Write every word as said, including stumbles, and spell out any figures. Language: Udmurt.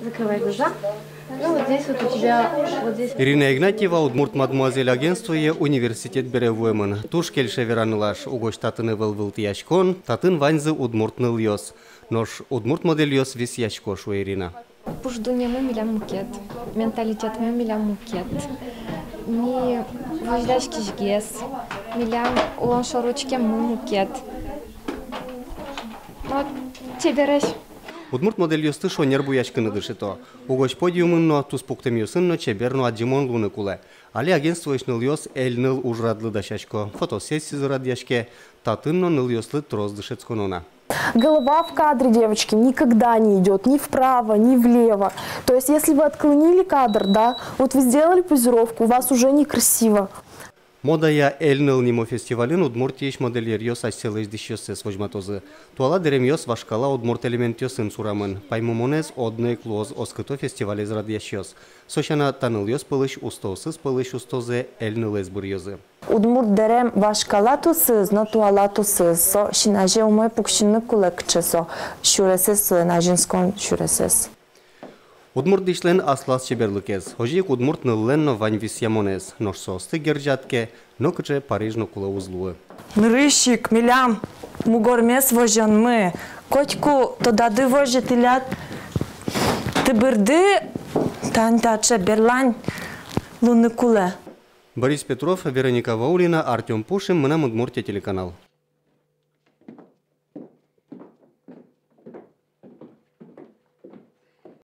Закрывай глаза. Ну, вот здесь вот у тебя, вот здесь. Ирина Игнатьева «Удмурт мадмуазель» агентствое университет бере вуэмын. Туж кельше вераны луоз, угось татын ӧвӧл вылтӥяськон, татын ваньзы удмурт нылъёс. Нош удмурт модельёс висъясько, шуэ Ирина. Пуш дуннемы милям мукет, менталитетмы милям мукет. Ми возьдаськисьгес, милям улон шоры учкеммы мукет. Вот, чебересь. Удмурт модельёсты шонер буяськыны дышето. Угось подиумын но, туспуктэмъёсын но чебер но адӟымон луыны кулэ. Али агентствоысь нылъёс «Эльныл» ужрадлы дасясько, фотосессизы радъяське, татын но нылъёслы трос дышетсконо на. Голова в кадре, девочки, никогда не идёт ни вправо, ни влево. То есть, если вы отклонили кадр, да, вот вы сделали позировку, у вас уже некрасиво. «Модая Эльныл» нимо фестивальын Удмуртиысь модельеръёс асьсэлэсь дӥсьёссэс возьматозы. Туала дэремъёс вашкала удмурт элементъёсын сурамын. Паймымонэз одно ик луоз, оскыто фестивалез радъясьёс. Со сяна, та нылъёс пӧлысь устоосыз пӧлысь устозэ, «Эльнылэз» быръёзы. Удмурт дэрем вашкала тусыз но туала тусыз, со син азе умой пуксьыны кулэ, кыӵе со сюресэз, солэн азинскон сюресэз. Удмурт дӥсьлэн аслаз чеберлыкез, озьы ик удмурт ныллэн но вань висъямонэз, нош соосты герӟад ке, нокыӵе Париж но кулэ уз луы. Нырысь ик милям мугормес возёнмы, котьку тодады возе тӥляд, тыбырды тань таӵе берлань луыны кулэ. Борис Петров, Вероника Ваулина, Артём Пушин, «Мынам Удмуртие» телеканал.